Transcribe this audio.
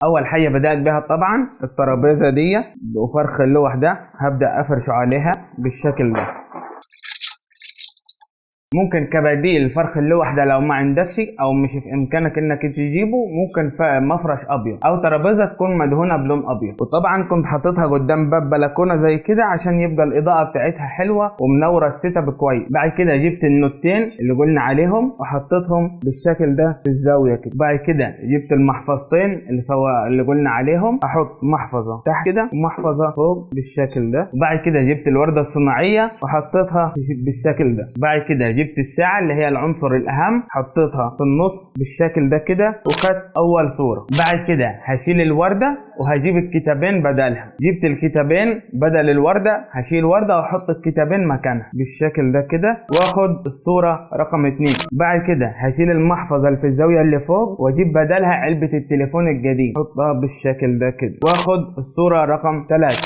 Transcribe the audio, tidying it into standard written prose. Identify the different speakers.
Speaker 1: اول حاجة بدات بها طبعا الترابيزة دي وفرخ اللوح ده، هبدا افرش عليها بالشكل ده. ممكن كبديل فرخ اللوح ده لو ما عندكش او مش في امكانك انك تجيبه، ممكن مفرش ابيض او ترابيزة تكون مدهونه بلون ابيض. وطبعا كنت حاططها قدام باب بلكونة زي كده عشان يبقى الاضاءة بتاعتها حلوة ومنوره ال setup كويس. بعد كده جبت النوتين اللي قلنا عليهم وحطيتهم بالشكل ده في الزاوية كده. بعد كده جبت المحفظتين اللي قلنا عليهم، احط محفظة تحت كده ومحفظه فوق بالشكل ده. وبعد كده جبت الورده الصناعية وحطيتها بالشكل ده. بعد كده جبت الساعة اللي هي العنصر الأهم، حطيتها في النص بالشكل ده كده وخدت أول صورة. بعد كده هشيل الوردة وهجيب الكتابين بدلها. جبت الكتابين بدل الوردة، هشيل وردة وأحط الكتابين مكانها بالشكل ده كده، وآخد الصورة رقم 2. بعد كده هشيل المحفظة اللي في الزاوية اللي فوق وأجيب بدلها علبة التليفون الجديد، أحطها بالشكل ده كده، وآخد الصورة رقم 3.